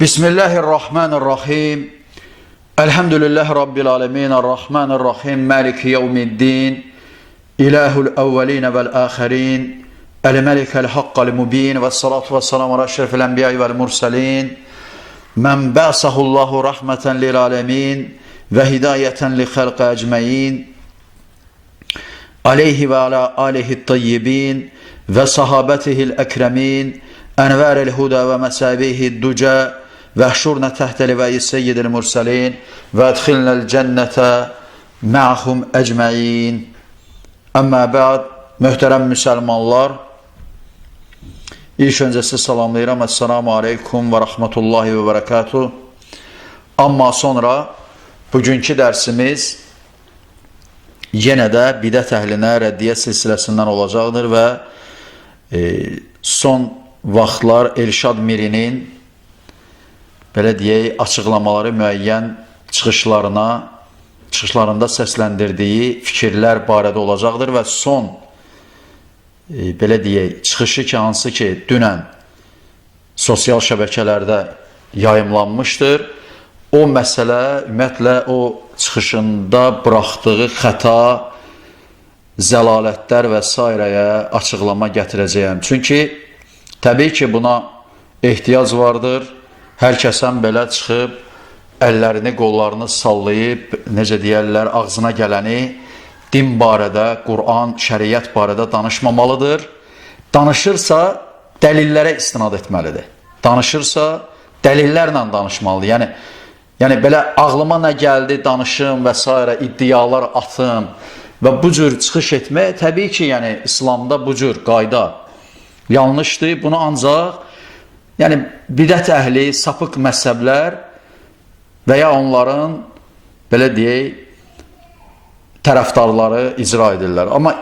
Bismillahirrahmanirrahim. Elhamdülillahi Rabbil alemin. Errahmanirrahim. Maliki yevmiddin. İlahul evveline vel ahirin. El melikel hakkal mubin. Ve salatu ve selamu ala eşrefil enbiyai vel murselin. Men ba'sahullahu rahmeten lil alemin. Ve hidayeten li halqa ecmein. Aleyhi ve ala alihi tayyibin. Ve sahabetihil ekremin. Enverel huda ve mesabihi duca. Ve tahte livai seyyidil murselin ve edkhilnel cennete ma'hum ecmain. Əmmə bə'd, möhtərəm müsəlmanlar, ilk öncə sizi salamlayıram. Əssalamu aleykum və rəhmətullahi və bərəkatuh. Amma sonra bugünkü dərsimiz yenə də bidət əhlinə rəddiyə silsiləsindən olacaqdır və son vaxtlar Elşad Mirinin belə deyək, açıqlamaları müəyyən çıxışlarında səsləndirdiyi fikirlər barədə olacaqdır və son belə deyək, çıxışı ki, hansı ki, dünən sosial şəbəkələrdə yayımlanmışdır, o məsələ, ümumiyyətlə, o çıxışında buraxdığı xəta, zəlalətlər və sairəyə açıqlama gətirəcəyəm. Çünki təbii ki, buna ehtiyac vardır. Hər kəsən belə çıxıb, əllərini, qollarını sallayıb, necə deyərlər, ağzına gələni din barədə, Quran, şəriət barədə danışmamalıdır. Danışırsa, dəlillərə istinad etməlidir. Danışırsa, dəlillərlə danışmalıdır. Yəni belə ağlıma nə gəldi, danışım və s. iddialar atım və bu cür çıxış etmək, təbii ki, yəni İslamda bu cür qayda yanlışdır. Bunu ancaq yəni bidət əhli, sapıq məzhəblər və ya onların belə deyək tərəfdarları icra edirlər. Amma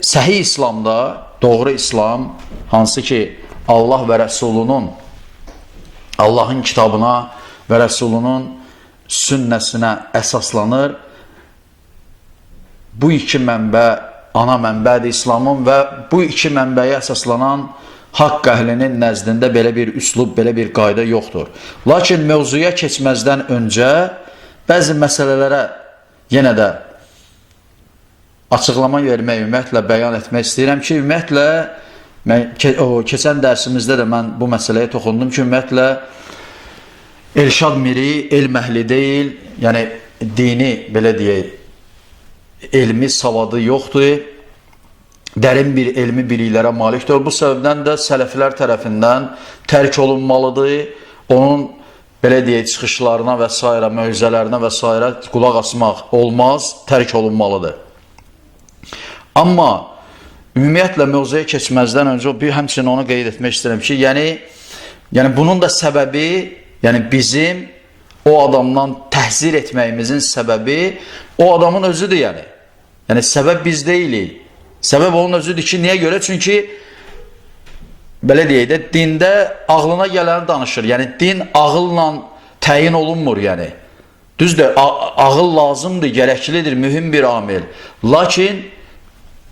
səhih İslamda, doğru İslam, hansı ki Allah və Rəsulunun, Allahın kitabına və Rəsulunun sünnəsinə əsaslanır. Bu iki mənbə ana mənbədir İslamın və bu iki mənbəyə əsaslanan haqq əhlinin nəzdində belə bir üslub, belə bir qayda yoxdur. Lakin mövzuya keçməzdən öncə bəzi məsələlərə yenə də açıqlama vermək, ümumiyyətlə bəyan etmək istəyirəm ki, ümumiyyətlə mən, keçən dərsimizdə də mən bu məsələyə toxundum ki, ümumiyyətlə Elşad Miri elm əhli deyil, yəni dini, belə deyək, elmi savadı yoxdur, dərin bir elmi biliklərə malikdir. Bu səbəbdən də sələflər tərəfindən tərk olunmalıdır. Onun, belə deyək, çıxışlarına və s. möcüzələrinə və s. qulaq asmaq olmaz, tərk olunmalıdır. Amma ümumiyyətlə mövzuya keçməzdən öncə bir həmçinin onu qeyd etmək istəyirəm ki, yəni bunun da səbəbi, yəni bizim o adamdan təhzir etməyimizin səbəbi o adamın özüdür, yəni. Yəni səbəb biz deyilik. Səbəb onun özüdür ki, niyə görə? Çünki belə deyək də, dində ağlına gələni danışır. Yəni din ağılla təyin olunmur, yəni. Düzdür, ağıl lazımdır, gərəklidir, mühüm bir amil. Lakin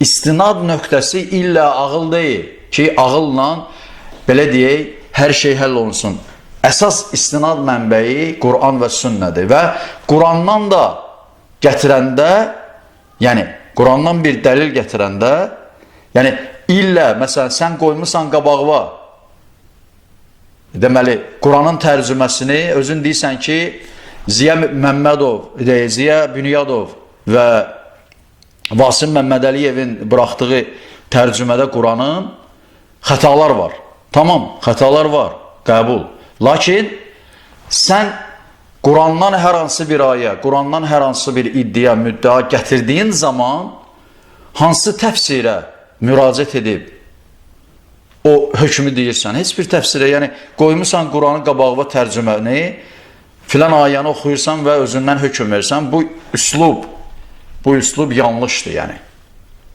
istinad nöqtəsi illə ağıl deyil ki, ağılla belə deyək, hər şey həll olunsun. Əsas istinad mənbəyi Quran və sünnədir və Qurandan da gətirəndə, yəni Qurandan bir dəlil gətirəndə, yəni illə, məsələn, sən qoymusan qabağıva, deməli, Quranın tərcüməsini özün deyirsən ki, Ziya Məmmədov, Ziya Bünyadov və Vasim Məmmədəliyevin buraxdığı tərcümədə Quranın xətalar var. Tamam, xətalar var, qəbul. Lakin sən Qurandan hər hansı bir ayə, Qurandan hər hansı bir iddia, müddəa gətirdiyin zaman hansı təfsirə müraciət edib o hökmü deyirsən? Heç bir təfsirə, yəni qoymusan Quranın qabağına tərcüməni, filan ayəni oxuyursan və özündən hökm verirsən. Bu üslub yanlışdır, yəni.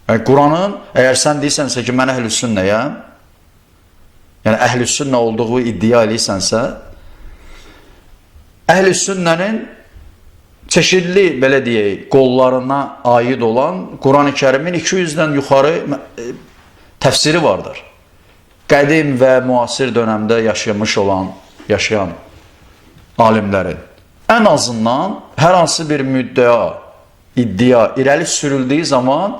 Yəni Quranın, əgər sən deyirsənsə ki, mən əhl-i sünnəyəm, yəni əhl-i sünnə olduğu iddia eləyirsənsə, əhl-i sünnənin çeşidli, belə deyək, qollarına aid olan Quran-ı Kərimin 200-dən yuxarı təfsiri vardır. Qədim və müasir dönəmdə yaşamış olan yaşayan alimlərin. Ən azından hər hansı bir müddəa, iddia irəli sürüldüyü zaman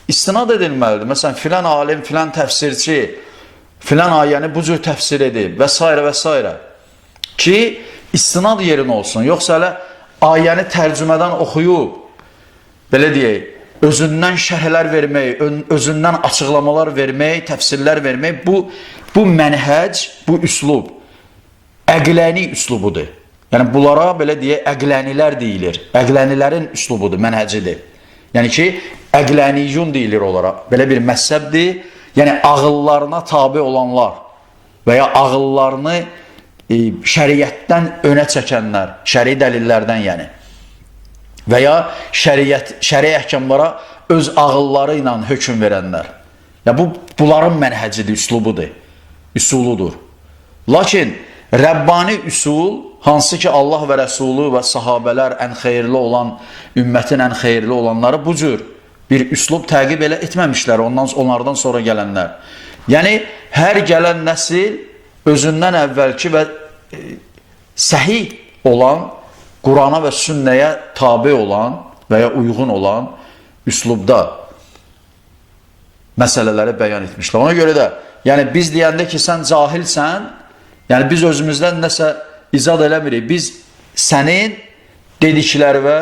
istinad edilməlidir. Məsələn, filan alim, filan təfsirçi, filan ayəni bu cür təfsir edib və s. və s. Ki, istinad yerinə olsun. Yoxsa elə ayəni tərcümədən oxuyub, belə deyək, özündən şərhlər vermək, özündən açıqlamalar vermək, təfsirlər vermək, bu mənhəc, bu üslub əqləni üslubudur. Yəni, bunlara belə deyək, əqlənilər deyilir. Əqlənilərin üslubudur, mənhəcidir. Yəni ki, əqləniyyun deyilir onlara. Belə bir məzhəbdir. Yəni, ağıllarına tabi olanlar və ya ağıllarını şəriətdən önə çəkənlər, şəri dəlillərdən yəni. Və ya şəri əhkamlara öz ağılları ilə hökm verənlər. Ya bu, bunların mənhəcidir, üslubudur, üsuludur. Lakin Rəbbani üsul, hansı ki Allah və Rəsulu və sahabələr ən xeyirli olan, ümmətin ən xeyirli olanları bu cür bir üslub təqib elə etməmişlər onlardan sonra gələnlər. Yəni, hər gələn nəsil özündən əvvəlki və səhih olan, Qurana və sünnəyə tabi olan və ya uyğun olan üslubda məsələləri bəyan etmişlər. Ona görə də, yəni biz deyəndə ki, sən cahilsən, yəni biz özümüzdən nəsə icad eləmirik. Biz sənin dediklərinə,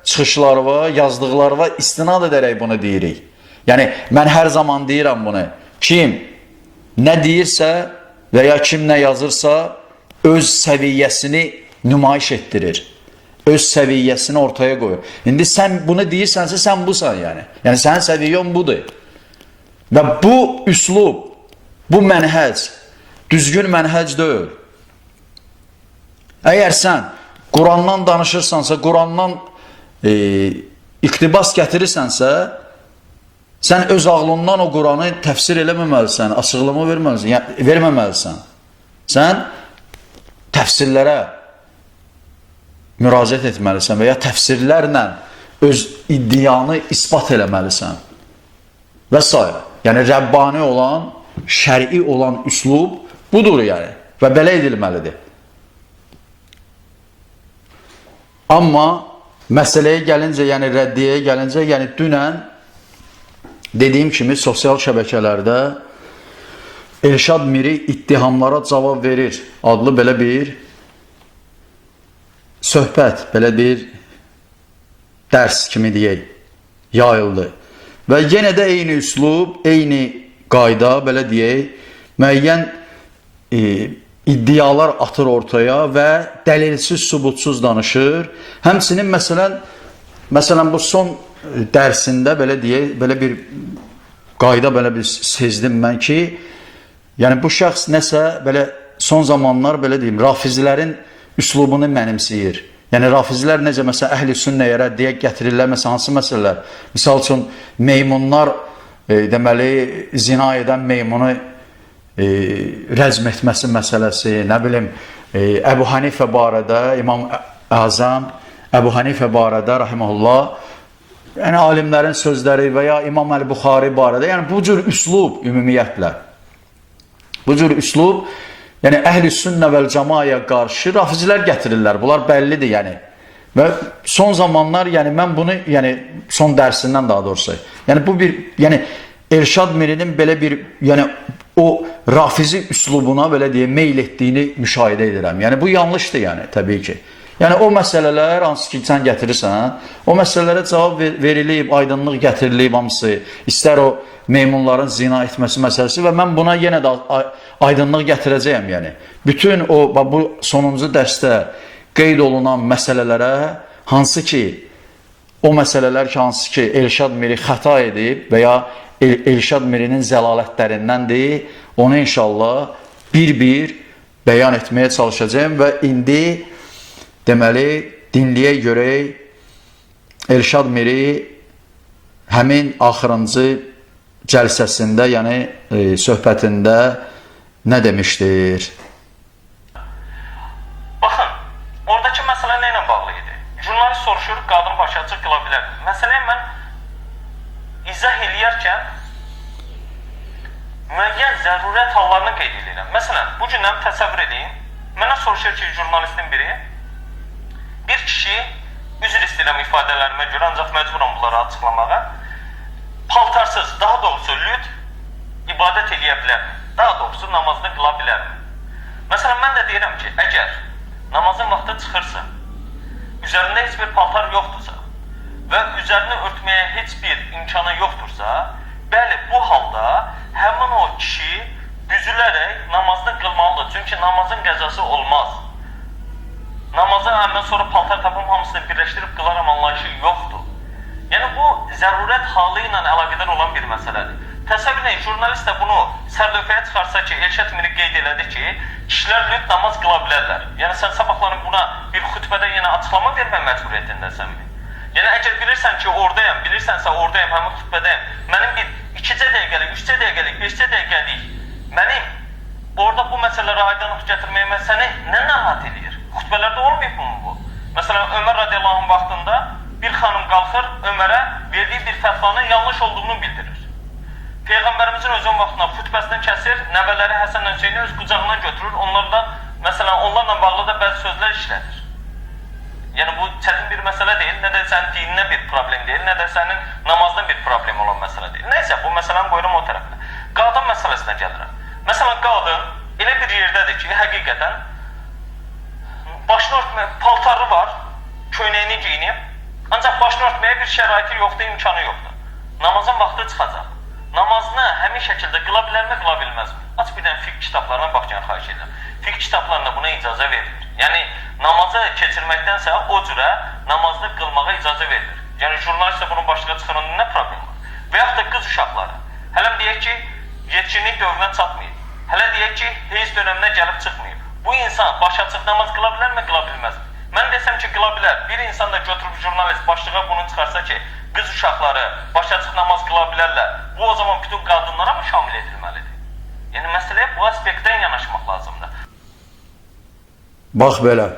çıxışlarına, yazdıqlarına istinad edərək bunu deyirik. Yəni mən hər zaman deyirəm bunu. Kim nə deyirsə və ya kim nə yazırsa öz səviyyəsini nümayiş etdirir. Öz səviyyəsini ortaya qoyur. İndi sən bunu deyirsənsə sən busan yəni. Yəni sənin səviyyən budur. Və bu üslub, bu mənhəc düzgün mənhəc deyil. Əgər sən Qurandan danışırsansa, Qurandan iqtibas gətirirsənsə, sən öz ağlından o Quranı təfsir eləməməlisən, açıqlama verməlisən, yəni, verməməlisən. Sən təfsirlərə müraciət etməlisən və ya təfsirlərlə öz iddianı isbat eləməlisən və s. Yəni, rəbbani olan, şəri olan üslub budur yəni və belə edilməlidir. Amma məsələyə gəlincə, yəni rəddiyyəyə gəlincə, yəni dünən dediyim kimi sosial şəbəkələrdə Elşad Miri ittihamlara cavab verir adlı belə bir söhbət, belə bir dərs kimi deyək, yayıldı. Və yenə də eyni üslub, eyni qayda, belə deyək, müəyyən iddialar atır ortaya və dəlilsiz, sübutsuz danışır. Həmçinin məsələn bu son dərsində belə deyək, belə bir qayda, belə bir sezdim mən ki, yəni bu şəxs nəsə belə son zamanlar belə deyim, rafizilərin üslubunu mənimsəyir. Yəni rafizilər necə məsələn əhl-i sünnəyə rəddiyə gətirirlər, məsələn hansı məsələlər? Misal üçün meymunlar, deməli zina edən meymunu rəcm etməsi məsələsi, nə bilim, Əbu Hanifə barədə, İmam Əzəm Əbu Hanifə barədə rahimehullah, yəni alimlərin sözləri və ya İmam Əl-Buxari barədə, yəni bu cür üslub ümumiyyətlə. Bu cür üslub, yəni əhl-i sünnə vəl cəmaaya qarşı rafizilər gətirirlər. Bunlar bəllidir, yəni. Və son zamanlar, yəni mən bunu, yəni son dərsindən daha doğrusu, yəni bu bir, yəni Elşad Mirinin belə bir, yəni o rafizi üslubuna belə deyə meyl etdiyini müşahidə edirəm. Yəni bu yanlışdır, yəni təbii ki. Yəni o məsələlər hansı ki sən gətirirsən, o məsələlərə cavab verilib, aydınlıq gətirilib hamısı. İstər o meymunların zina etməsi məsələsi və mən buna yenə də aydınlıq gətirəcəyəm, yəni. Bütün o bu sonuncu dərsdə qeyd olunan məsələlərə, hansı ki o məsələlər ki, hansı ki Elşad Miri xəta edib və ya Elşad Mirinin zəlalətlərindəndir, onu inşallah bir-bir bəyan etməyə çalışacağım və indi deməli, dinləyək görək Elşad Miri həmin axırıncı cəlsəsində, yəni söhbətində nə demişdir? Baxın, oradakı məsələ nə ilə bağlı idi? Jurnalist soruşur, qadın başı açıq qıla bilər. Məsələyə mən izah eləyərkən müəyyən zərurət hallarını qeyd edirəm. Məsələn, bu gündən təsəvvür edin, mənə soruşur ki, jurnalistin biri, bir kişi, üzr istəyirəm ifadələrimə görə, ancaq məcburam bunları açıqlamağa, paltarsız, daha doğrusu lüt ibadət eləyə bilərmi? Daha doğrusu namazını qıla bilərmi? Məsələn, mən də deyirəm ki, əgər namazın vaxtı çıxırsa, üzərində heç bir paltar yoxdursa və üzərini örtməyə heç bir imkanı yoxdursa, bəli, bu halda həmin o kişi büzülərək namazını qılmalıdır. Çünki namazın qəzası olmaz. Namazı həmən sonra paltar tapım hamısını birləşdirib qılaram anlayışı yoxdur. Yəni bu zərurət halı ilə əlaqədar olan bir məsələdir. Təsəvvür edin, jurnalist də bunu sərlövhəyə çıxarsa ki, Elşad Miri qeyd elədi ki, kişilər lüt namaz qıla bilərlər. Yəni sən sabahların buna bir xütbədə yenə açıqlama vermə məcburiyyətindəsənmi? Yəni əgər bilirsən ki, oradayam, bilirsənsə oradayam, həmin xütbədəyəm, mənim bir 2-cə dəqiqəlik, 3-cə dəqiqəlik, 5-cə dəqiqəlik mənim orada bu məsələlərə aydınlıq gətirməyimə səni nə narahat eləyir? Xütbələrdə olmayıb mı bu? Məsələn, Ömər radiyallahu anh vaxtında bir xanım qalxır, Ömərə verdiyi bir fətvanın yanlış olduğunu bildirir. Peyğəmbərimizin özünün vaxtında xütbəsini kəsir, nəvələri Həsənlə Hüseyni öz qucağına götürür, onlardan, məsələn, onlarla bağlı da bəzi sözlər işlədir. Yəni bu çətin bir məsələ deyil, nə də sənin dininə bir problem deyil, nə də sənin namazına bir problem olan məsələ deyil. Nəysə, bu məsələni qoyuram o tərəfinə. Qadın məsələsinə gəlirəm. Məsələn, qadın elə bir yerdədir ki, həqiqətən başını örtməyə paltarı var, köynəyini geyinib, ancaq başını örtməyə bir şəraiti yoxdur, imkanı yoxdur. Namazın vaxtı çıxacaq. Namazını həmin şəkildə qıla bilərmi, qıla bilməzmi? Aç bir dənə fiqh kitablarına bax, yəni xahiş edirəm. Fiqh kitablarında buna icazə verilir. Yəni namazı keçirməkdənsə o cürə namazını qılmağa icazə verilir. Yəni jurnalist də bunun başlığa çıxaranda nə problem var? Və yaxud da qız uşaqları. Hələ deyək ki, yetkinlik dövrünə çatmayıb. Hələ deyək ki, heyz dönəminə gəlib çıxmayıb. Bu insan baş açıq namaz qıla bilərmi, qıla bilməzmi? Mən desəm ki, qıla bilər. Bir insan da götürüb jurnalist başlığa bunu çıxarsa ki, qız uşaqları baş açıq namaz qıla bilərlər. Bu o zaman bütün qadınlara mı şamil edilməlidir? Yəni məsələyə bu aspektdən yanaşmaq lazımdır. Bax belə.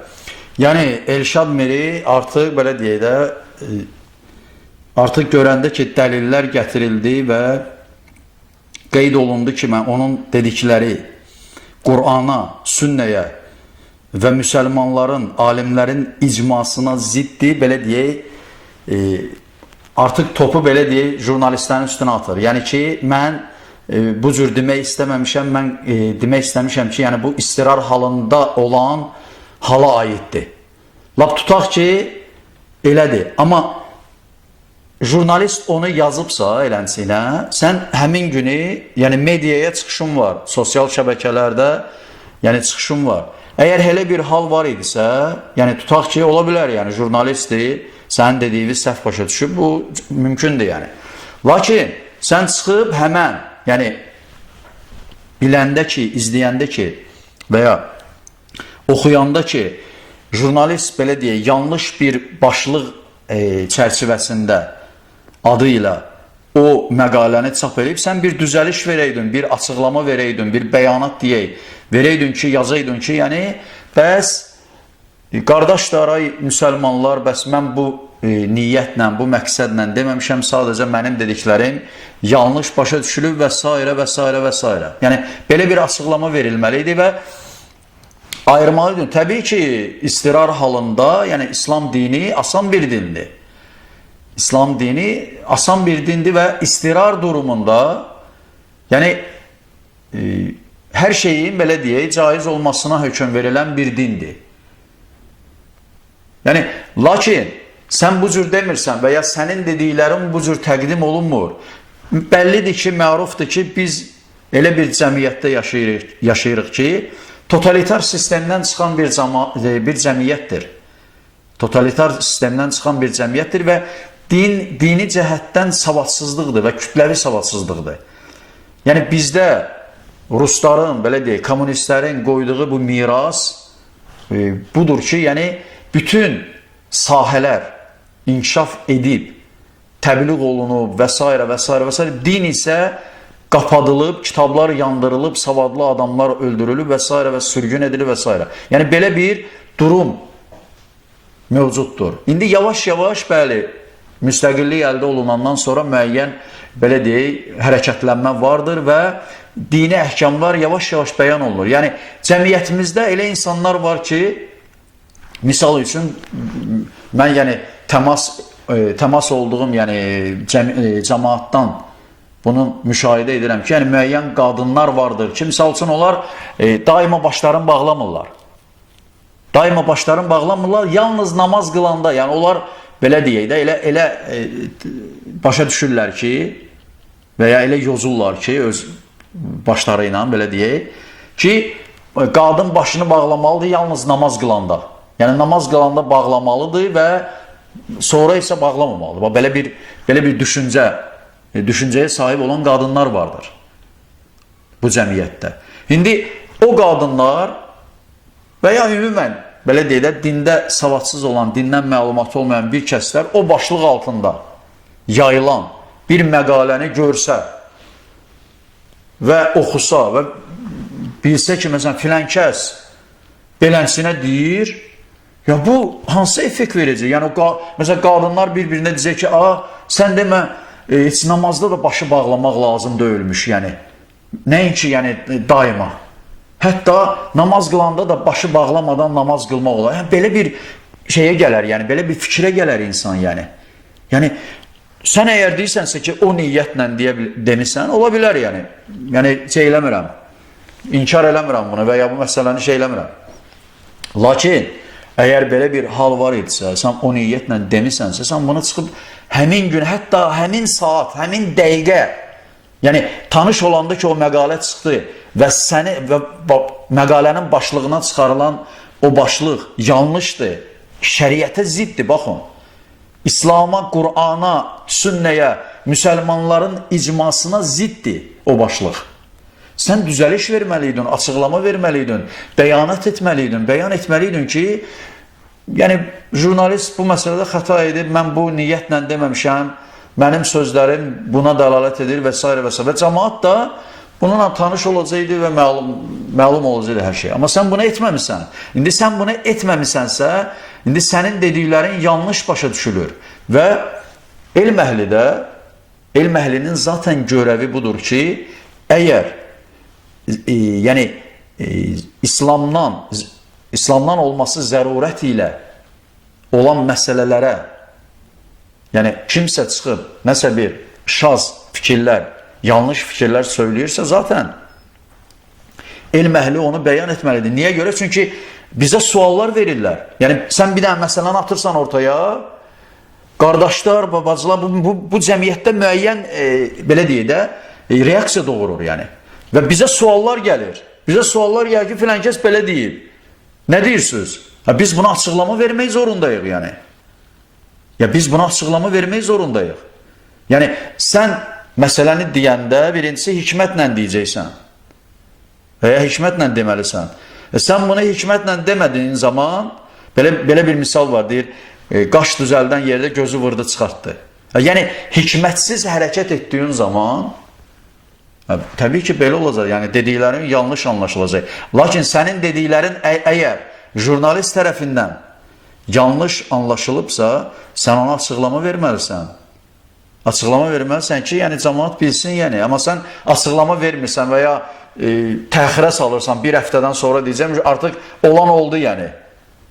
Yəni Elşad Miri artıq belə deyək də, artıq görəndə ki, dəlillər gətirildi və qeyd olundu ki, mən onun dedikləri Qur'ana, sünnəyə və müsəlmanların, alimlərin icmasına ziddir, belə deyək, artıq topu belə deyək, jurnalistlərin üstünə atır. Yəni ki, mən bu cür demək istəməmişəm, mən demək istəmişəm ki, yəni bu istirar halında olan hala aiddir. Lap tutaq ki, elədir. Amma jurnalist onu yazıbsa elənsinə, sən həmin günü, yəni mediaya çıxışın var, sosial şəbəkələrdə, yəni çıxışın var. Əgər elə bir hal var idisə, yəni tutaq ki, ola bilər, yəni jurnalistdir, sənin dediyini səhv başa düşüb, bu mümkündür yəni. Lakin sən çıxıb həmən, yəni biləndə ki, izləyəndə ki və ya oxuyanda ki, jurnalist belə deyək, yanlış bir başlıq çərçivəsində adı ilə o məqaləni çap edib, sən bir düzəliş verəydin, bir açıqlama verəydin, bir bəyanat deyək, verəydin ki, yazaydın ki, yəni bəs qardaşlar, ay müsəlmanlar, bəs mən bu niyyətlə, bu məqsədlə deməmişəm, sadəcə mənim dediklərim yanlış başa düşülüb və s. və s. və s. Yəni belə bir açıqlama verilməli idi və ayırmalıydın. Təbii ki, istirar halında, yəni İslam dini asan bir dindir. İslam dini asan bir dindir və istirar durumunda, yəni hər şeyin belə deyək, caiz olmasına hökm verilən bir dindir. Yəni, lakin sən bu cür demirsən və ya sənin dediklərin bu cür təqdim olunmur. Bəllidir ki, mərufdur ki, biz elə bir cəmiyyətdə yaşayırıq ki, totalitar sistemdən çıxan bir cəmiyyətdir. Totalitar sistemdən çıxan bir cəmiyyətdir və dini cəhətdən savadsızlıqdır və kütləvi savadsızlıqdır. Yəni bizdə rusların, belə deyək, kommunistlərin qoyduğu bu miras budur ki, yəni bütün sahələr inkişaf edib, təbliğ olunub və s. və s. və s. Din isə qapadılıb, kitablar yandırılıb, savadlı adamlar öldürülüb və s. və sürgün edilib və s. Yəni belə bir durum mövcuddur. İndi yavaş-yavaş, bəli, müstəqillik əldə olunandan sonra müəyyən, belə deyək, hərəkətlənmə vardır və dini əhkamlar yavaş-yavaş bəyan olunur. Yəni cəmiyyətimizdə elə insanlar var ki, misal üçün mən yəni təmas olduğum, yəni cəmaatdan bunu müşahidə edirəm ki, yəni müəyyən qadınlar vardır ki, misal üçün onlar daima başlarını bağlamırlar. Daima başlarını bağlamırlar, yalnız namaz qılanda, yəni onlar belə deyək də, elə başa düşürlər ki, və ya elə yozurlar ki, öz başları ilə belə deyək ki, qadın başını bağlamalıdır yalnız namaz qılanda. Yəni namaz qılanda bağlamalıdır və sonra isə bağlamamalıdır. Bax, belə bir düşüncəyə sahib olan qadınlar vardır bu cəmiyyətdə. İndi o qadınlar və ya ümumən belə deyək də, dində savadsız olan, dindən məlumatı olmayan bir kəslər o başlıq altında yayılan bir məqaləni görsə və oxusa və bilsə ki, məsələn, filan kəs beləsinə deyir, ya bu hansı effekt verəcək? Yəni, məsələn, qadınlar bir-birinə deyəcək ki, a, sən demə, heç namazda da başı bağlamaq lazım deyilmiş, yəni. Nəinki, yəni, daima. Hətta namaz qılanda da başı bağlamadan namaz qılmaq olar. Yəni, belə bir şeyə gələr, yəni, belə bir fikrə gələr insan, yəni. Yəni, sən əgər deyirsənsə ki, o niyyətlə demisən, ola bilər, yəni. Yəni, şey eləmirəm, inkar eləmirəm bunu və ya bu məsələni şey eləmirəm. Lakin, əgər belə bir hal var idisə, sən o niyyətlə demisənsə, sən bunu çıxıb həmin gün, hətta həmin saat, həmin dəqiqə, yəni tanış olanda ki, o məqalə çıxdı və səni və məqalənin başlığına çıxarılan o başlıq yanlışdır, şəriətə ziddir, baxın. İslama, Qur'ana, sünnəyə, müsəlmanların icmasına ziddir o başlıq. Sən düzəliş verməliydin, açıqlama verməliydin, bəyanat etməliydin, bəyan etməliydin ki, yəni jurnalist bu məsələdə xəta edib, mən bu niyyətlə deməmişəm, mənim sözlərim buna dəlalət edir və s. və s. Və cəmaat da bununla tanış olacaqdı və məlum olacaqdı hər şey. Amma sən bunu etməmisən. İndi sən bunu etməmisənsə, indi sənin dediklərin yanlış başa düşülür. Və elm əhli də, elm əhlinin zaten görəvi budur ki, əgər yəni İslamdan olması zərurət ilə olan məsələlərə, yəni kimsə çıxıb nəsə bir şaz fikirlər, yanlış fikirlər söyləyirsə zaten elm əhli onu bəyan etməlidir. Niyə görə? Çünki bizə suallar verirlər. Yəni sən bir dənə məsələni atırsan ortaya, qardaşlar, bacılar, bu cəmiyyətdə müəyyən belə deyək də, reaksiya doğurur yəni. Və bizə suallar gəlir. Bizə suallar gəlir ki, filan kəs belə deyib. Nə deyirsiniz? Ha, biz buna açıqlama vermək zorundayıq yəni. Ya biz buna açıqlama vermək zorundayıq. Yəni sən məsələni deyəndə birincisi hikmətlə deyəcəksən. Və ya hikmətlə deməlisən. Sən bunu hikmətlə demədiyin zaman belə bir misal var, deyir, qaş düzəldən yerdə gözü vurdu çıxartdı. Yəni hikmətsiz hərəkət etdiyin zaman təbii ki, belə olacaq. Yəni dediklərin yanlış anlaşılacaq. Lakin sənin dediklərin əgər jurnalist tərəfindən yanlış anlaşılıbsa, sən ona açıqlama verməlisən. Açıqlama verməlisən ki, yəni cəmaat bilsin, yəni. Amma sən açıqlama vermirsən və ya təxirə salırsan, bir həftədən sonra deyəcəm ki, artıq olan oldu, yəni.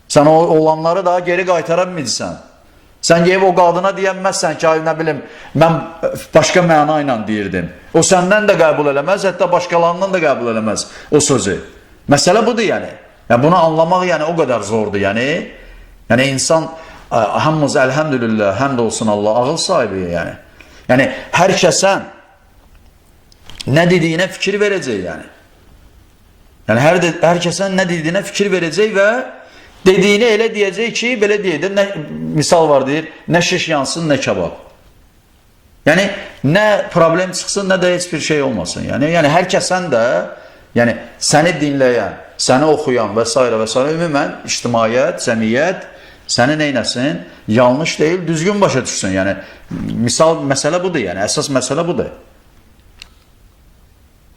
Sən o olanları daha geri qaytara bilmirsən. Sən gəlib o qadına deyənməzsən ki, ay nə bilim, mən başqa məna ilə deyirdim. O səndən də qəbul eləməz, hətta başqalarından da qəbul eləməz o sözü. Məsələ budur, yəni. Yəni bunu anlamaq yəni o qədər zordur, yəni. Yəni insan hamımız əlhəmdülillah, həmd olsun Allah, ağıl sahibi yəni. Yəni hər kəsən nə dediyinə fikir verəcək, yəni. Yəni hər kəsən nə dediyinə fikir verəcək və dediyini elə deyəcək ki, belə deyək də, misal var deyir, nə şiş yansın, nə kebab. Yəni nə problem çıxsın, nə də heç bir şey olmasın. Yəni hər kəsən də, yəni səni dinləyən, səni oxuyan və s. və s. ümumən ictimaiyyət, cəmiyyət səni neynəsin? Yanlış deyil, düzgün başa düşsün. Yəni misal məsələ budur, yəni əsas məsələ budur.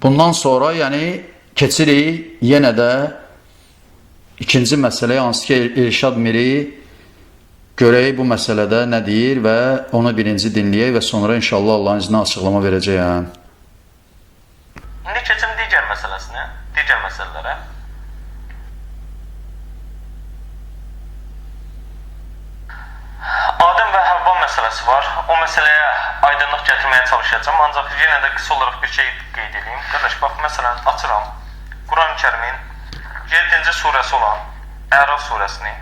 Bundan sonra yəni keçirik yenə də ikinci məsələyə, hansı ki Elşad Miri görək bu məsələdə nə deyir və onu birinci dinləyək və sonra inşallah Allahın izni açıqlama verəcəyəm. İndi keçim məsələsi var. O məsələyə aydınlıq gətirməyə çalışacağam. Ancaq yenə də qısa olaraq bir şey qeyd edeyim. Qardaş, bax, məsələn, açıram Quran-ı Kərimin 7-ci surəsi olan Əraf surəsini.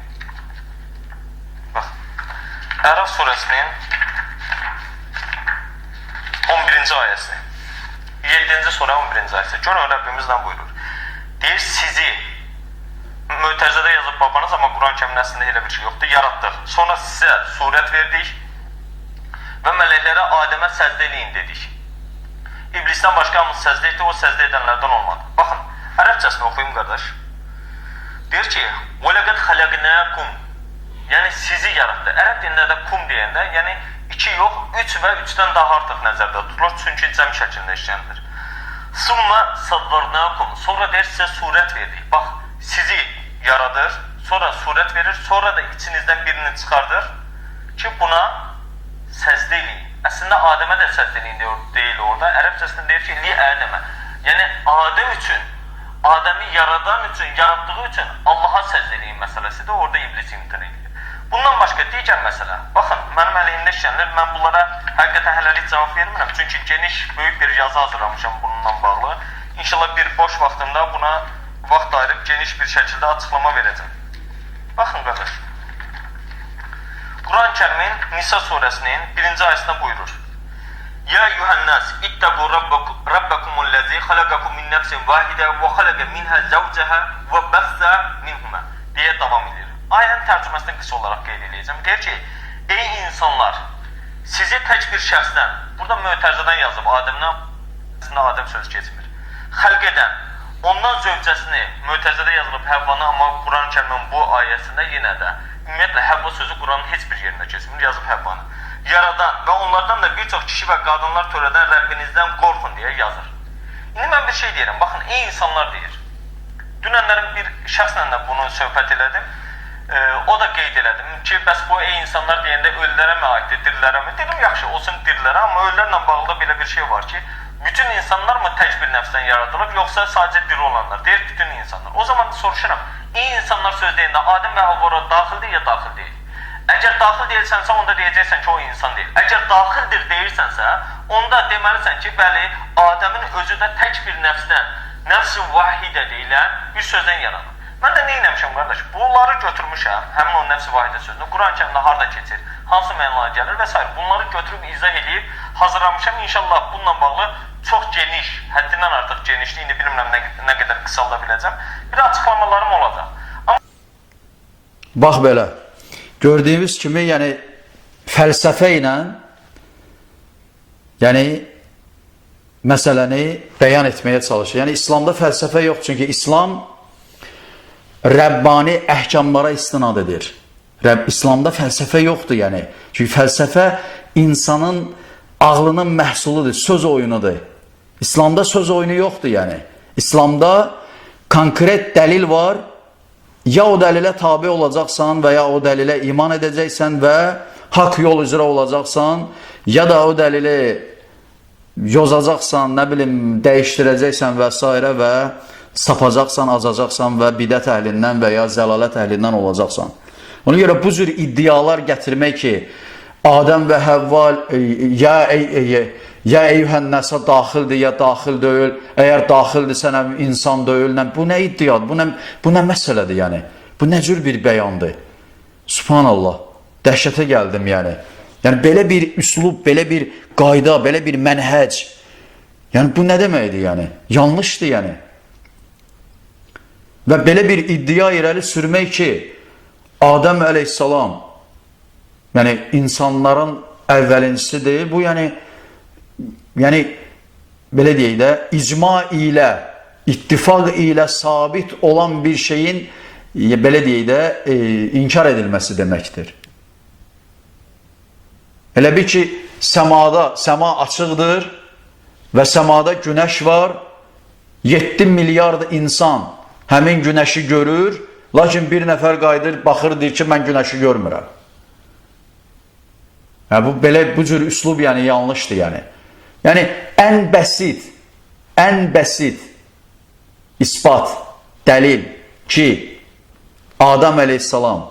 Bax, Əraf surəsinin 11-ci ayəsini. 7-ci surə 11-ci ayəsi. Görün, Rəbbimiz nə buyurur? Deyir, sizi Mötərizədə yazıb babanız, amma Quran-ı Kərimin əslində elə bir şey yoxdur. Yaratdıq. Sonra sizə surət verdik və mələklərə Adəmə səcdə eləyin dedik. İblisdən başqa hamısı səcdə etdi, o səcdə edənlərdən olmadı. Baxın, ərəbcəsini oxuyum qardaş. Deyir ki, وَلَقَدْ خَلَقْنَاكُمْ, yəni sizi yaratdı. Ərəb dilində də kum deyəndə, yəni 2 yox, 3 və 3-dən daha artıq nəzərdə tutulur, çünki cəm şəklində işlənilir. Summa savvarnakum. Sonra deyir sizə surət verdik. Bax, sizi yaradır, sonra surət verir, sonra da içinizdən birini çıxardır ki, buna səcdə eləyin. Əslində Adəmə də səcdə eləyin deyil orada. Ərəbcəsində deyir ki, li Adəmə. Yəni Adəm üçün, Adəmi yaradan üçün, yaratdığı üçün Allaha səcdə eləyin məsələsidir. Orada iblis imtina edir. Bundan başqa digər məsələ. Baxın, mənim əleyhimdə işlənir. Mən bunlara həqiqətən hələlik cavab vermirəm. Çünki geniş, böyük bir yazı hazırlamışam bununla bağlı. İnşallah bir boş vaxtımda buna vaxt ayırıb geniş bir şəkildə açıqlama verəcəm. Baxın qardaş. Quran-ı Kərimin Nisa surəsinin 1-ci ayəsində buyurur. Ya eyyuhan-nas ittaqu rabbakumul-lezî halakakum min nefsin vahidə və halaka minha zawcaha və bassa minhuma deyə davam edir. Ayənin tərcüməsini qısa olaraq qeyd edəcəm. Deyir ki, ey insanlar, sizi tək bir şəxsdən, burada mötərizədən yazıb Adəmdən, əslində Adəm sözü keçmir. Xəlq edən, ondan zövcəsini, mötərizədə yazılıb Həvvanı, amma Quran-ı Kərimin bu ayəsində yenə də ümumiyyətlə Həvva sözü Quranın heç bir yerində keçmir, yazıb Həvvanı. Yaradan və onlardan da bir çox kişi və qadınlar törədən Rəbbinizdən qorxun deyə yazır. İndi mən bir şey deyirəm, baxın, ey insanlar deyir. Dünənlərin bir şəxslə də bunu söhbət elədim. O da qeyd elədim ki, bəs bu ey insanlar deyəndə ölülərə mi aiddir, dirilərə mi? Dedim, yaxşı, olsun dirilərə, amma ölülərlə bağlı da belə bir şey var ki, bütün insanlar mı tək bir nəfsdən yaradılıb, yoxsa sadəcə diri olanlar? Deyir, bütün insanlar. O zaman da soruşuram, ey insanlar söz deyəndə Adəm və Həvva ora daxildir ya daxil deyil? Əgər daxil deyilsənsə, onda deyəcəksən ki, o insan deyil. Əgər daxildir deyirsənsə, onda deməlisən ki, bəli, Adəmin özü də tək bir nəfsdən, nəfs-i vahidə deyilən bir sözdən yaranır. Mən də nə etmişəm qardaş? Bunları götürmüşəm, həmin o nəfs-i vahidə sözünü, Quran-ı Kərimdə harda keçir, hansı mənaya gəlir və s. Bunları götürüb izah edib hazırlamışam. İnşallah bununla bağlı çox geniş, həddindən artıq genişdir, indi bilmirəm nə qədər qısalda biləcəm. Bir açıqlamalarım olacaq. Amma bax belə, gördüyümüz kimi, yəni fəlsəfə ilə, yəni məsələni bəyan etməyə çalışır. Yəni İslamda fəlsəfə yox, çünki İslam Rəbbani əhkamlara istinad edir. İslamda fəlsəfə yoxdur, yəni. Çünki fəlsəfə insanın ağlının məhsuludur, söz oyunudur. İslamda söz oyunu yoxdur, yəni. İslamda konkret dəlil var. Ya o dəlilə tabi olacaqsan və ya o dəlilə iman edəcəksən və haqq yol üzrə olacaqsan, ya da o dəlili yozacaqsan, nə bilim, dəyişdirəcəksən və s. və sapacaqsan, azacaqsan və bidət əhlindən və ya zəlalət əhlindən olacaqsan. Ona görə bu cür iddialar gətirmək ki, Adəm və Həvva ya eyyuhən-nəsə daxildir, ya daxil deyil, əgər daxildirsə nə insan deyil, nə, bu nə iddiadır, bu nə məsələdir yəni? Bu nə cür bir bəyandır? Subhanallah, dəhşətə gəldim yəni. Yəni belə bir üslub, belə bir qayda, belə bir mənhəc. Yəni bu nə deməkdir yəni? Yanlışdır yəni. Və belə bir iddia irəli sürmək ki, Adəm əleyhissalam yəni insanların əvvəlincisidir. Bu yəni belə deyək də, icma ilə, ittifaq ilə sabit olan bir şeyin belə deyək də, inkar edilməsi deməkdir. Elə bil ki, səmada, səma açıqdır və səmada günəş var. 7 milyard insan həmin günəşi görür, lakin bir nəfər qayıdır, baxır, deyir ki, mən günəşi görmürəm. Yəni, bu belə bu cür üslub yəni yanlışdır yəni. Yəni ən bəsit isbat, dəlil ki, Adəm əleyhissalam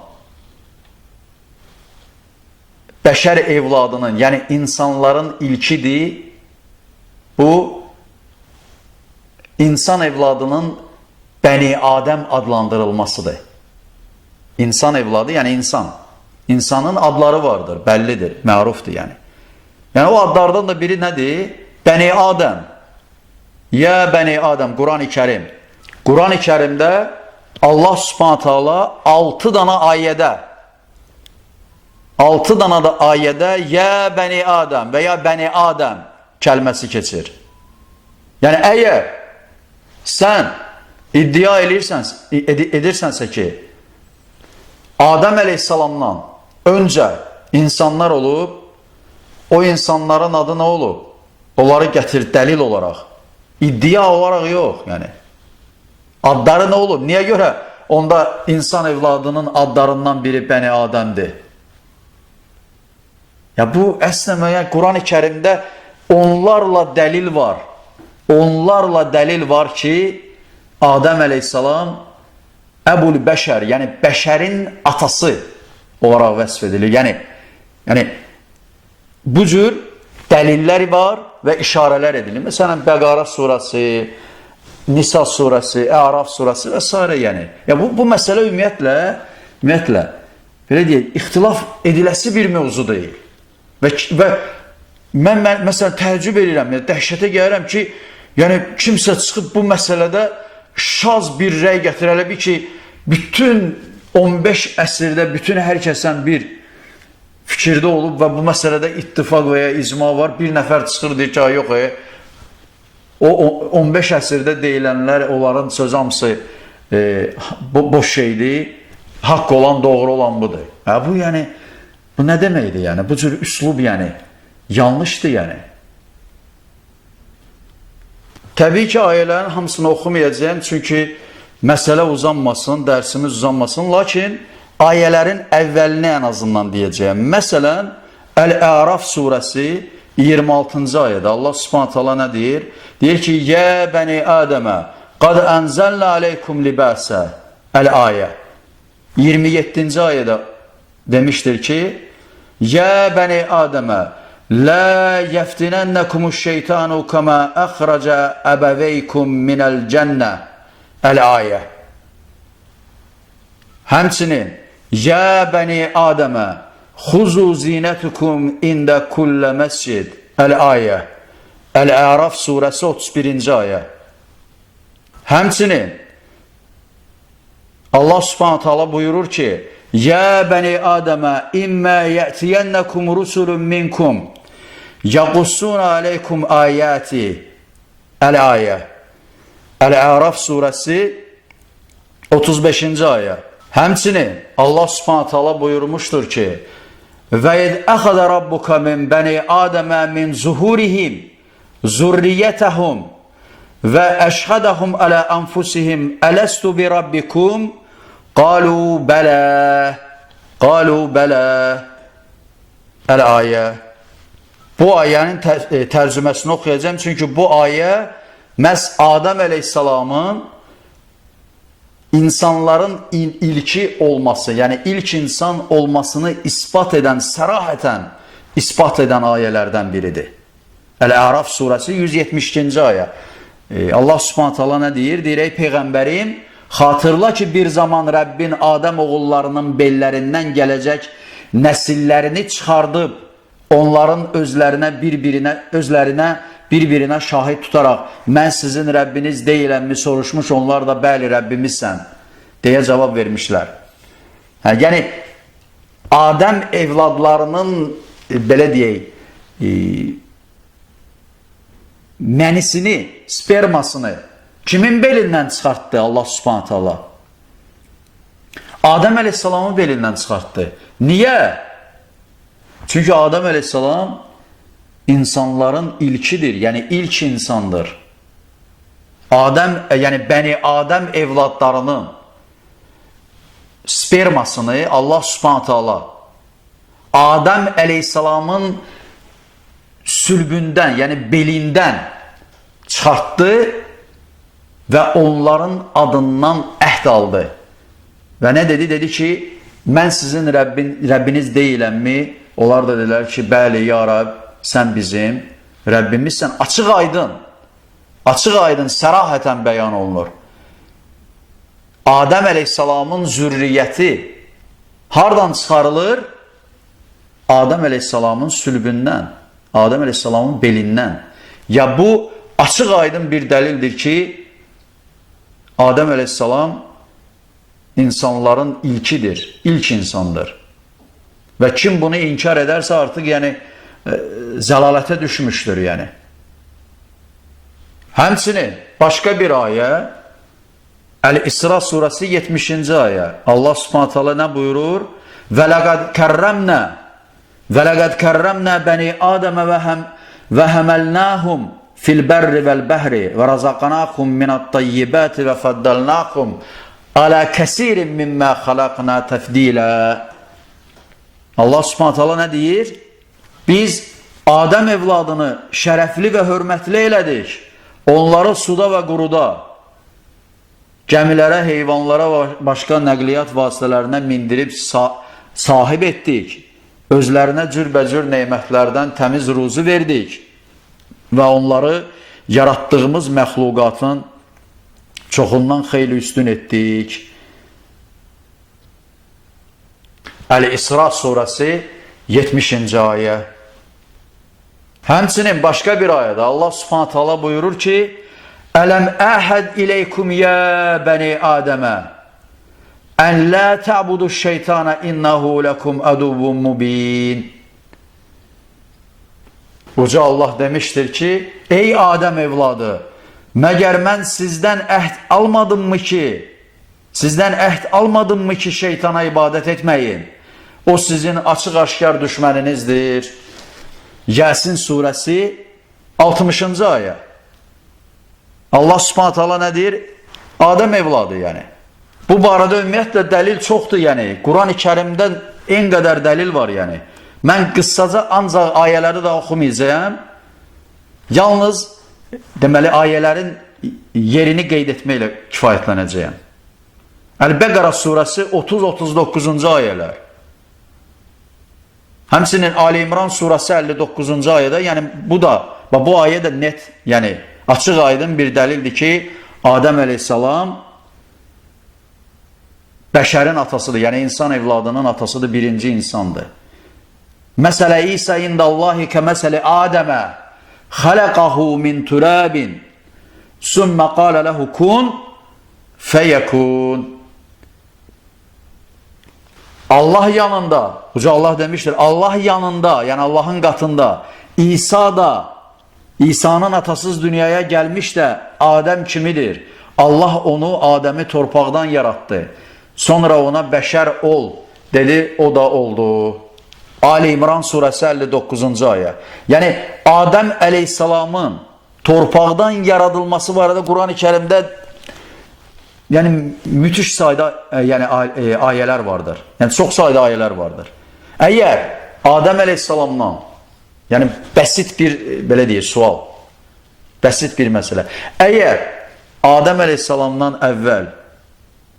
bəşər evladının, yəni insanların ilkidir. Bu, insan evladının Bəni Adəm adlandırılmasıdır. İnsan evladı, yəni insan. İnsanın adları vardır, bəllidir, mərufdur yəni. Yəni o adlardan da biri nədir? Bəni Adəm. Ya Bəni Adəm, Quran-ı Kərim. Quran-ı Kərimdə Allah Subhanahu taala 6 dana ayədə 6 dana da ayədə ya Bəni Adəm və ya Bəni Adəm kəlməsi keçir. Yəni əgər sən iddia edirsənsə ki, Adəm əleyhissalamdan öncə insanlar olub, o insanların adı nə olub? Onları gətir dəlil olaraq. İddia olaraq yox, yəni. Adları nə olub? Niyə görə onda insan evladının adlarından biri Bəni Adəmdir? Ya bu əslən yəni Quran-ı Kərimdə onlarla dəlil var. Onlarla dəlil var ki, Adəm əleyhissalam Əbul Bəşər, yəni bəşərin atası olaraq vəsf edilir. Yəni bu cür dəlillər var və işarələr edilir. Məsələn, Bəqara surəsi, Nisa surəsi, Əraf surəsi və s. yəni. Ya bu məsələ ümumiyyətlə belə deyək, ixtilaf ediləsi bir mövzu deyil. Və mən məsələn təəccüb edirəm, yəni dəhşətə gəlirəm ki, yəni kimsə çıxıb bu məsələdə şaz bir rəy gətirir, elə bil ki, bütün 15 əsrdə bütün hər kəsən bir fikirdə olub və bu məsələdə ittifaq və ya icma var. Bir nəfər çıxır deyir ki, yox, o 15 əsrdə deyilənlər, onların sözü hamısı boş şeydir. Haqq olan, doğru olan budur. Ha, bu yəni, bu nə deməkdir yəni? Bu cür üslub yəni yanlışdır yəni. Təbii ki, ayələrin hamısını oxumayacağım, çünki məsələ uzanmasın, dərsimiz uzanmasın. Lakin ayələrin əvvəlini ən azından deyəcəyəm. Məsələn, Əl-Əraf surəsi 26-cı ayədə Allah Subhanahu taala nə deyir? Deyir ki, "Yə bəni Adəmə, qad ənzəlnə aleykum libasə." Əl-ayə. 27-ci ayədə demişdir ki, "Yə bəni Adəmə, la yeftinennekumuş şeytanu kema əxraca əbəveykum minəl cənnə." Əl-ayə. Həmçinin, "Yə bəni Adəmə, xuzu zinətukum ində kullə məscid." Əl-ayə. Əl-Əraf surəsi 31-ci ayə. Həmçinin Allah Subhanahu taala buyurur ki, "Yə bəni Adəmə, immə yətiyənləkum rusulun minkum yaqussuna aleykum ayati." Əl-ayə. Əl-Əraf surəsi 35-ci ayə. Həmçinin Allah Subhanahu taala buyurmuşdur ki, "Və iz əxədə rabbuka min bəni Adəmə min zuhurihim zurriyyətəhum və əşhədəhum alə anfusihim ələstu bi rabbikum qalu bələ qalu bələ." Əl-ayə. Bu ayənin tərcüməsini oxuyacağım, çünki bu ayə məhz Adəm əleyhissalamın insanların ilki olması, yəni ilk insan olmasını isbat edən, sərahətən isbat edən ayələrdən biridir. Əl-Əraf surəsi 172-ci ayə. Allah Subhanahu taala nə deyir? Deyir, ey peyğəmbərim, xatırla ki, bir zaman Rəbbin Adəm oğullarının bellərindən gələcək nəsillərini çıxardıb onların özlərinə bir-birinə şahid tutaraq mən sizin Rəbbiniz deyiləmmi soruşmuş, onlar da bəli Rəbbimizsən deyə cavab vermişlər. Hə, yəni Adəm evladlarının belə deyək, mənisini, spermasını kimin belindən çıxartdı Allah Subhanahu taala? Adəm əleyhissalamın belindən çıxartdı. Niyə? Çünki Adəm əleyhissalam insanların ilkidir, yəni ilk insandır. Adəm, yəni Bəni Adəm evladlarının spermasını Allah Subhanahu taala Adəm əleyhissalamın sülbündən, yəni belindən çıxartdı və onların adından əhd aldı. Və nə dedi? Dedi ki, Mən sizin Rəbbiniz deyiləmmi? Onlar da dedilər ki, bəli, ya Rəbb, sən bizim Rəbbimizsən. Açıq aydın, açıq aydın, sərahətən bəyan olunur. Adəm əleyhissalamın zürriyyəti hardan çıxarılır? Adəm əleyhissalamın sülbündən, Adəm əleyhissalamın belindən. Ya bu açıq aydın bir dəlildir ki, Adəm əleyhissalam insanların ilkidir, ilk insandır. Və kim bunu inkar edərsə artıq yəni zəlalətə düşmüşdür yəni. Həmçinin başqa bir ayə Əl-İsra surəsi 70-ci ayə. Allah Subhanahu taala nə buyurur? Və laqad kərrəmnə və laqad kərrəmnə bəni Adəmə və həməlnahum fil bərri vəl bəhri və razaqnahum minət-tayyibati və faddalnahum alə kəsirin mimmə xalaqna təfdilə. Allah Subhanahu taala nə deyir? Biz Adəm evladını şərəfli və hörmətli elədik. Onları suda və quruda, gəmilərə, heyvanlara və başqa nəqliyyat vasitələrinə mindirib sahib etdik. Özlərinə cürbəcür nemətlərdən təmiz ruzu verdik və onları yaratdığımız məxluqatın çoxundan xeyli üstün etdik. Əl-İsra surəsi 70-ci ayə. Həmçinin başqa bir ayədə Allah Subhanahu taala buyurur ki: Ələm əhəd ileykum ya bəni Adəmə ən la ta'budu şeytana innehu lekum aduvvun mubin. Uca Allah demişdir ki, ey Adəm evladı, məgər mən sizdən əhd almadım mı ki, şeytana ibadət etməyin? O sizin açıq-aşkar düşməninizdir. Yasin surəsi 60-cı ayə. Allah Subhanahu taala nə deyir? Adəm evladı yəni. Bu barədə ümumiyyətlə dəlil çoxdur yəni. Quran-ı Kərimdə en qədər dəlil var yəni. Mən qıssaca ancaq ayələri də oxumayacağam. Yalnız deməli ayələrin yerini qeyd etməklə kifayətlənəcəyəm. Əl-Bəqara surəsi 30-39-cu ayələr. Həmçinin Ali İmran surəsi 59-cu ayədə, yəni bu da, bu ayə də net, yəni açıq aydın bir dəlildir ki, Adəm əleyhissalam bəşərin atasıdır, yəni insan evladının atasıdır, birinci insandır. Məsələ İsa indallahi kəməsəli Adəmə xələqəhu min turabin sümmə qalə ləhu kun fəyəkun. Allah yanında, Uca Allah demişdir, Allah yanında, yəni Allahın qatında İsa da, İsa'nın atasız dünyaya gəlmiş də Adəm kimidir. Allah onu, Adəmi torpaqdan yaratdı. Sonra ona bəşər ol dedi, o da oldu. Ali İmran surəsi 59-cu ayə. Yəni Adəm əleyhissalamın torpaqdan yaradılması barədə Quran-ı Kərimdə yəni müthiş sayda yəni ayələr vardır. Yəni çox sayda ayələr vardır. Əgər Adəm əleyhissalamdan, yəni bəsit bir belə deyək sual, bəsit bir məsələ. Əgər Adəm əleyhissalamdan əvvəl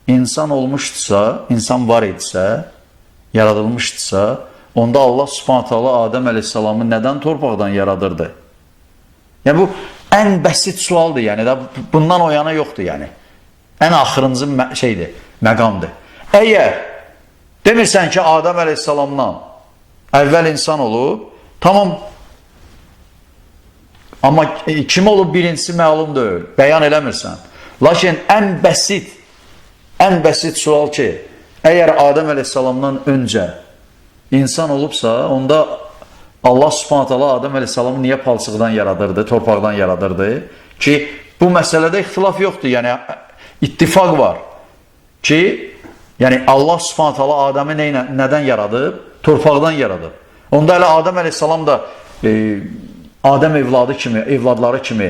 insan olmuşdursa, insan var idisə, yaradılmışdırsa, onda Allah Subhanahu taala Adəm əleyhissalamı nədən torpaqdan yaradırdı? Yəni bu ən bəsit sualdır, yəni da bundan o yana yoxdur yəni. Ən axırıncı şeydir, məqamdır. Əgər demirsən ki, Adəm əleyhissalamdan əvvəl insan olub, tamam, amma kim olub birincisi məlum deyil, bəyan eləmirsən. Lakin ən bəsit sual ki, əgər Adəm əleyhissalamdan öncə insan olubsa, onda Allah Subhanahu taala Adəm əleyhissalamı niyə palçıqdan yaradırdı, torpaqdan yaradırdı ki, bu məsələdə ixtilaf yoxdur, yəni ittifaq var ki, yəni Allah Subhanahu taala Adəmi nədən yaradıb? Torpaqdan yaradıb. Onda elə Adəm əleyhissalam da Adəm evladı kimi, evladları kimi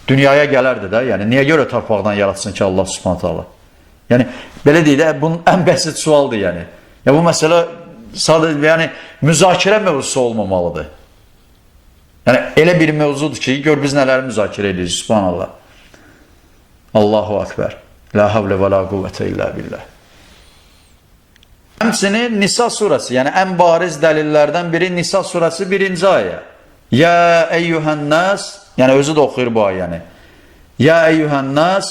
dünyaya gələrdi də. Yəni niyə görə torpaqdan yaratsın ki Allah Subhanahu taala? Yəni belə deyək də, bunun ən bəsit sualdır yəni. Ya bu məsələ sadəcə yəni müzakirə mövzusu olmamalıdır. Yəni elə bir mövzudur ki, gör biz nələri müzakirə edirik, subhanallah. Allahu akbar. La havle və la quvvətə illə billah. Həmçinin Nisa surəsi, yəni ən bariz dəlillərdən biri Nisa surəsi 1-ci ayə. Ya eyyuhən-nas, yəni özü də oxuyur bu ayəni. Ya eyyuhən-nas,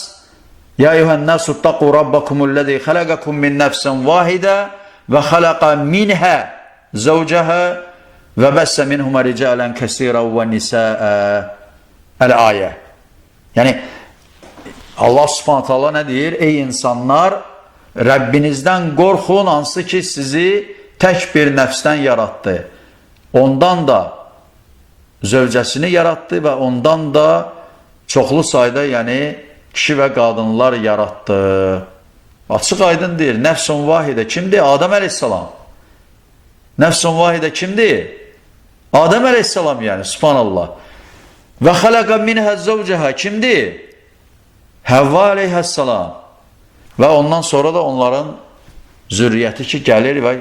ya eyyuhən-nasu ittaqu rabbakumul-lezî xalaqakum min nəfsin vahidə və xalaqa minha zəvcəha və bəssə minhuma ricalən kəsirən və nisaa. Əl-ayə. Yəni Allah Subhanahu taala nə deyir? Ey insanlar, Rəbbinizdən qorxun, hansı ki sizi tək bir nəfsdən yaratdı. Ondan da zövcəsini yaratdı və ondan da çoxlu sayda, yəni kişi və qadınlar yaratdı. Açıq aydın deyir, nəfsun vahidə kimdir? Adəm əleyhissalam. Nəfsun vahidə kimdir? Adəm əleyhissalam, yəni, subhanallah. Və xələqə minhə zövcəhə kimdir? Həvva əleyhissalam. Və ondan sonra da onların zürriyyəti ki gəlir və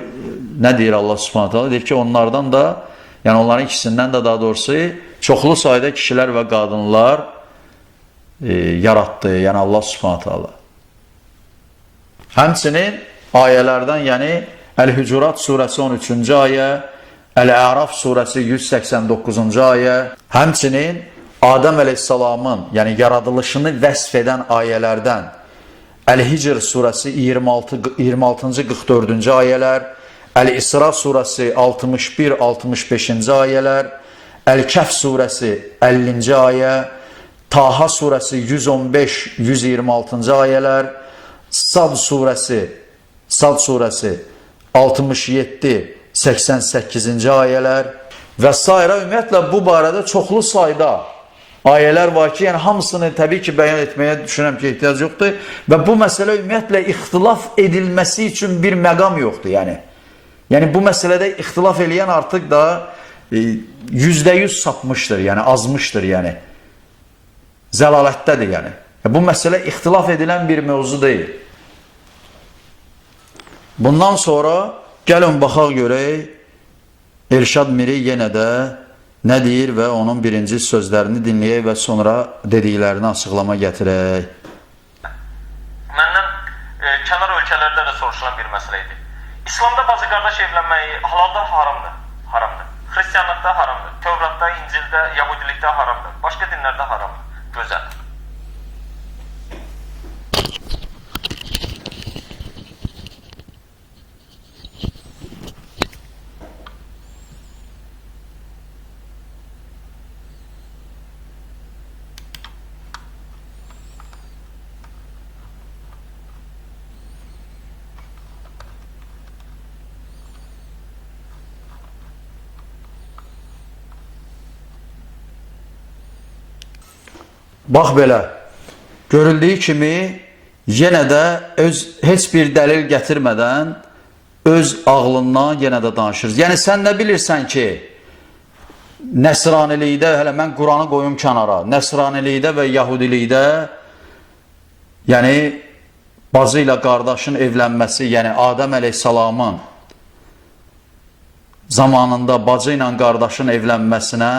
nə deyir Allah Subhanahu taala? Deyir ki, onlardan da, yəni onların ikisindən də daha doğrusu çoxlu sayda kişilər və qadınlar yaratdı, yəni Allah Subhanahu taala. Həmçinin ayələrdən, yəni Əl-Hücurat surəsi 13-cü ayə, Əl-Əraf surəsi 189-cu ayə, həmçinin Adəm əleyhissalamın, yəni yaradılışını vəsf edən ayələrdən Əl-Hicr surəsi 26-cı 44-cü ayələr, Əl-İsra surəsi 61-65-ci ayələr, Əl-Kəhf surəsi 50-ci ayə, Taha surəsi 115-126-cı ayələr, Sad surəsi 67-88-ci ayələr və sairə. Ümumiyyətlə bu barədə çoxlu sayda ayələr var ki, yəni hamısını təbii ki bəyan etməyə düşünürəm ki ehtiyac yoxdur və bu məsələ ümumiyyətlə ixtilaf edilməsi üçün bir məqam yoxdur, yəni. Yəni bu məsələdə ixtilaf eləyən artıq da %100 sapmışdır, yəni azmışdır, yəni. Zəlalətdədir, yəni. Bu məsələ ixtilaf edilən bir mövzu deyil. Bundan sonra gəlin baxaq görək Elşad Miri yenə də nə deyir və onun birinci sözlərini dinləyək və sonra dediklərini açıqlama gətirək. Məndən kənar ölkələrdə də soruşulan bir məsələ idi. İslamda bacı qardaş evlənməyi halalda haramdır. Haramdır. Xristianlıqda haramdır. Tövratda, İncildə, Yahudilikdə haramdır. Başqa dinlərdə haramdır. Gözəl. Bax belə, görüldüyü kimi yenə də heç bir dəlil gətirmədən öz ağlından yenə də danışır. Yəni sən nə bilirsən ki, Nəsranilikdə, hələ mən Quranı qoyum kənara, Nəsranilikdə və Yahudilikdə, yəni bacı ilə qardaşın evlənməsi, yəni Adəm əleyhissalamın zamanında bacı ilə qardaşın evlənməsinə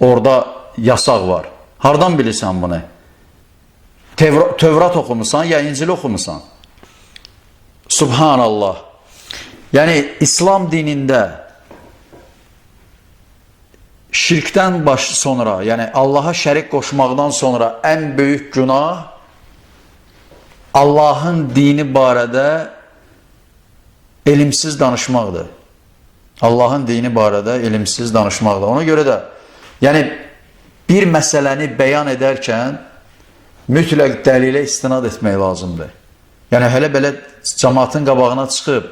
orada yasaq var. Hardan bilirsən bunu? Tövrat oxumusan ya İncil oxumusan? Subhanallah. Yəni İslam dinində şirkdən sonra, yəni Allaha şərik qoşmaqdan sonra ən böyük günah Allahın dini barədə elmsiz danışmaqdır. Allahın dini barədə elmsiz danışmaqdır. Ona görə də yəni bir məsələni bəyan edərkən mütləq dəlilə istinad etmək lazımdır. Yəni hələ belə cəmaatın qabağına çıxıb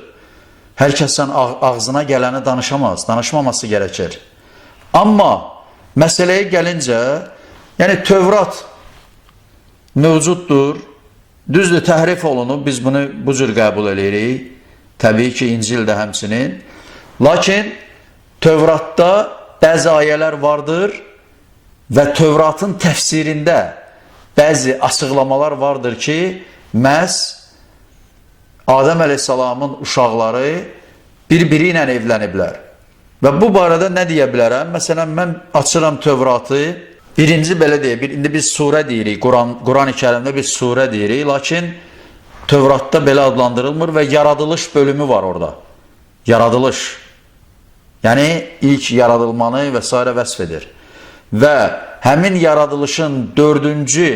hər kəsən ağzına gələni danışamaz, danışmaması gərəkir. Amma məsələyə gəlincə, yəni Tövrat mövcuddur, düzdür, təhrif olunub, biz bunu bu cür qəbul eləyirik. Təbii ki, İncil də həmçinin. Lakin Tövratda bəzi ayələr vardır və Tövratın təfsirində bəzi açıqlamalar vardır ki, məhz Adəm əleyhissalamın uşaqları bir-biri ilə evləniblər. Və bu barədə nə deyə bilərəm? Məsələn, mən açıram Tövratı. Birinci belə deyək, indi biz surə deyirik, Quran-ı Kərimdə biz surə deyirik, lakin Tövratda belə adlandırılmır və yaradılış bölümü var orada. Yaradılış. Yəni ilk yaradılmanı və s. vəsf edir. Və həmin yaradılışın 4-cü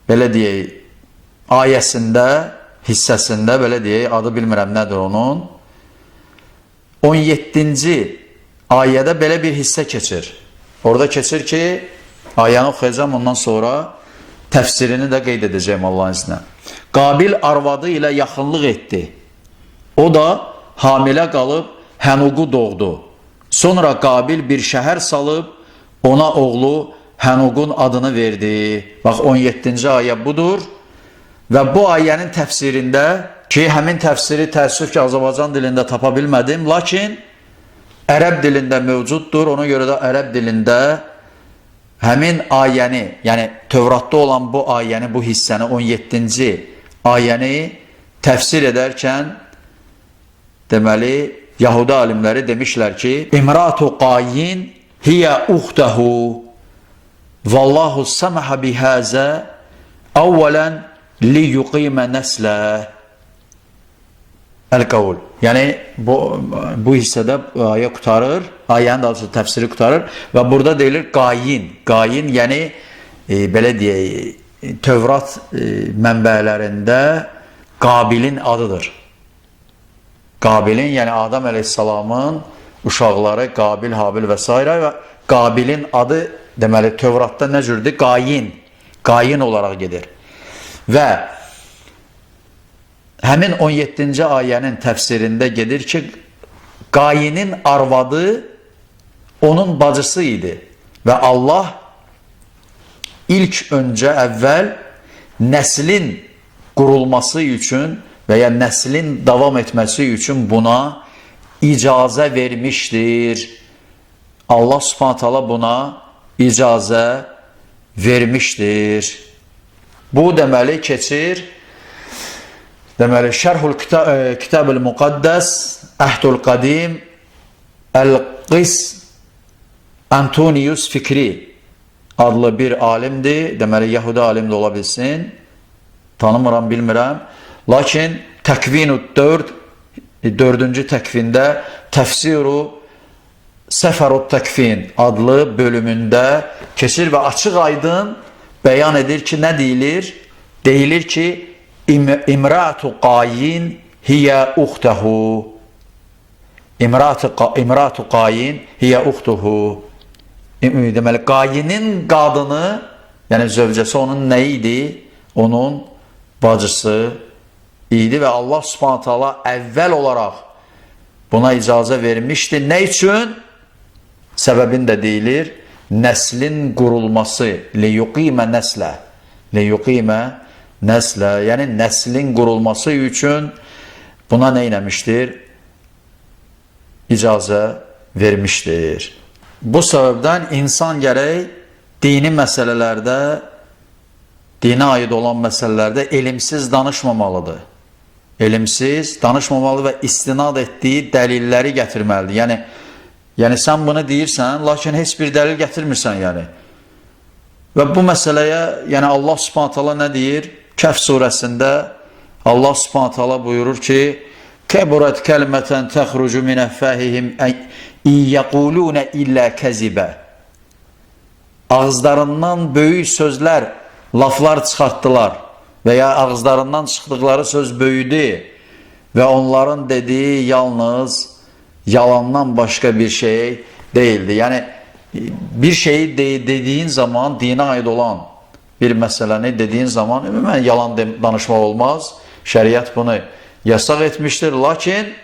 belə deyək ayəsində, hissəsində belə deyək, adı bilmirəm nədir onun. 17-ci ayədə belə bir hissə keçir. Orada keçir ki, ayəni oxuyacağam, ondan sonra təfsirini də qeyd edəcəyim Allahın izni. Qabil arvadı ilə yaxınlıq etdi. O da hamilə qalıb Hənuqu doğdu. Sonra Qabil bir şəhər salıb ona oğlu Hənuqun adını verdi. Bax 17-ci ayə budur. Və bu ayənin təfsirində ki, həmin təfsiri təəssüf ki, Azərbaycan dilində tapa bilmədim, lakin ərəb dilində mövcuddur. Ona görə də ərəb dilində həmin ayəni, yəni Tövratda olan bu ayəni, bu hissəni, 17-ci ayəni təfsir edərkən deməli, Yahudi alimləri demişlər ki, İmratu Qayin hiyə uxtəhu vallahu samaha bihəzə əvvələn li yuqimə nəslə əl-qavl. Yəni bu hissədə ayə qurtarır, ayənin daha doğrusu təfsiri qurtarır və burada deyilir Qayin. Qayin, yəni belə deyək, Tövrat mənbələrində Qabilin adıdır. Qabilin, yəni Adəm əleyhissalamın uşaqları Qabil, Habil və s. və Qabilin adı deməli Tövratda nə cürdür? Qayin. Qayin olaraq gedir. Və həmin 17-ci ayənin təfsirində gedir ki, Qayinin arvadı onun bacısı idi və Allah ilk öncə əvvəl nəslin qurulması üçün və ya nəslin davam etməsi üçün buna icazə vermişdir. Allah Subhanahu taala buna icazə vermişdir. Bu deməli keçir. Deməli Şərhul Kitab-ül Muqaddas, Əhdül Qadim, Əl-Qis Antonius Fikri adlı bir alimdir. Deməli Yahudi alim də ola bilsin. Tanımıram, bilmirəm. Lakin Təkvinu 4, 4-cü təkvində Təfsiru Səfərut Təkvin adlı bölümündə keçir və açıq aydın bəyan edir ki, nə deyilir? Deyilir ki, İmratu Qayin hiyə uxtəhu. İmratu Qayin hiyə uxtuhu. Deməli, Qayinin qadını, yəni zövcəsi onun nə idi? Onun bacısı idi və Allah Subhanahu taala əvvəl olaraq buna icazə vermişdi. Nə üçün? Səbəbini də deyilir. Nəslin qurulması, liyuqimə nəslə, liyuqimə nəslə, yəni nəslin qurulması üçün buna nə eləmişdir? İcazə vermişdir. Bu səbəbdən insan gərək dini məsələlərdə, dinə aid olan məsələlərdə elmsiz danışmamalıdır. Elmsiz danışmamalı və istinad etdiyi dəlilləri gətirməlidir. Yəni sən bunu deyirsən, lakin heç bir dəlil gətirmirsən yəni. Və bu məsələyə, yəni Allah Subhanahu taala nə deyir? Kəhf surəsində Allah Subhanahu taala buyurur ki: "Kəburət kəlmətən təxrucu min əfvahihim in yəquluna illə kəzibə." Ağızlarından böyük sözlər, laflar çıxartdılar və ya ağızlarından çıxdıqları söz böyüdü və onların dediyi yalnız yalandan başqa bir şey değildi. Yəni bir şeyi dediyin zaman, dinə aid olan bir məsələni dediyin zaman ümumən yalan danışmaq olmaz. Şəriət bunu yasaq etmişdir. Lakin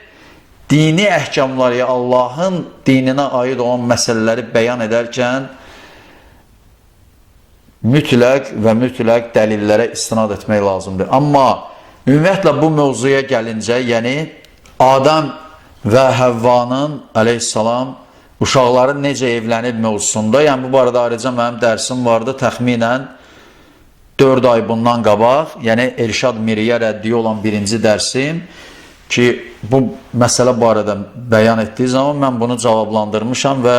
dini əhkamları, Allahın dininə aid olan məsələləri bəyan edərkən mütləq və mütləq dəlillərə istinad etmək lazımdır. Amma ümumiyyətlə bu mövzuya gəlincə, yəni Adəm və Həvvanın əleyhissalam uşaqları necə evlənib mövzusunda, yəni bu barədə ayrıca mənim dərsim vardı təxminən 4 ay bundan qabaq, yəni Elşad Miriyə rəddiyə olan birinci dərsim ki, bu məsələ barədə bəyan etdiyi zaman mən bunu cavablandırmışam və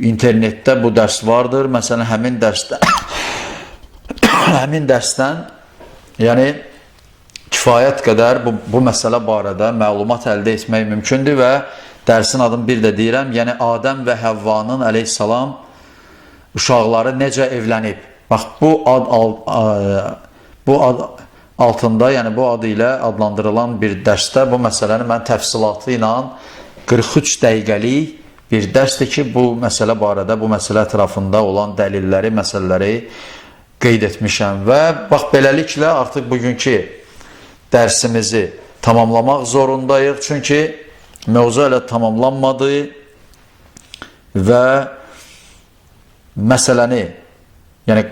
internetdə bu dərs vardır. Məsələn, həmin dərsdə həmin dərsdən Yəni kifayət qədər bu məsələ barədə məlumat əldə etmək mümkündür və dərsin adını bir də deyirəm, yəni Adəm və Həvvanın əleyhissalam uşaqları necə evlənib? Bax, bu ad altında, yəni bu ad ilə adlandırılan bir dərsdə bu məsələni mən təfsilatı ilə 43 dəqiqəlik bir dərsdir ki, bu məsələ barədə, bu məsələ ətrafında olan dəlilləri, məsələləri qeyd etmişəm və bax, beləliklə artıq bugünkü dərsimizi tamamlamaq zorundayıq. Çünki mövzu hələ tamamlanmadı və məsələni, yəni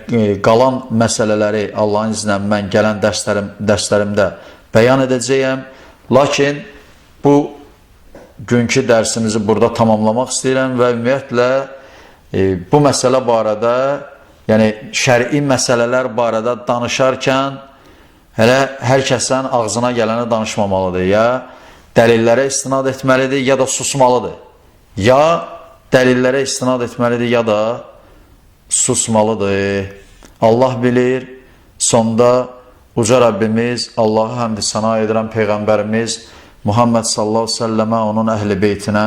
qalan məsələləri Allahın izni ilə mən gələn dərslərimdə bəyan edəcəyəm. Lakin bu günkü dərsimizi burada tamamlamaq istəyirəm və ümumiyyətlə bu məsələ barədə, yəni şər'i məsələlər barədə danışarkən hələ hər kəsən ağzına gələni danışmamalıdır. Ya dəlillərə istinad etməlidir, ya da susmalıdır. Ya dəlillərə istinad etməlidir, ya da susmalıdır. Allah bilir, sonda uca Rəbbimiz, Allahı həmd səna edirəm Peyğəmbərimiz Muhammed sallallahu əleyhi və səlləmə, onun əhl-i beytinə,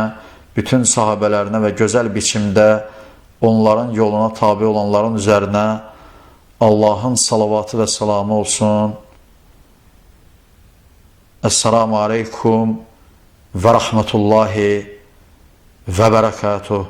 bütün sahabələrinə və gözəl biçimdə onların yoluna tabi olanların üzərinə Allahın salavatı və salamı olsun. Esselamu aleykum və rəhmətullahi və bərəkatuh.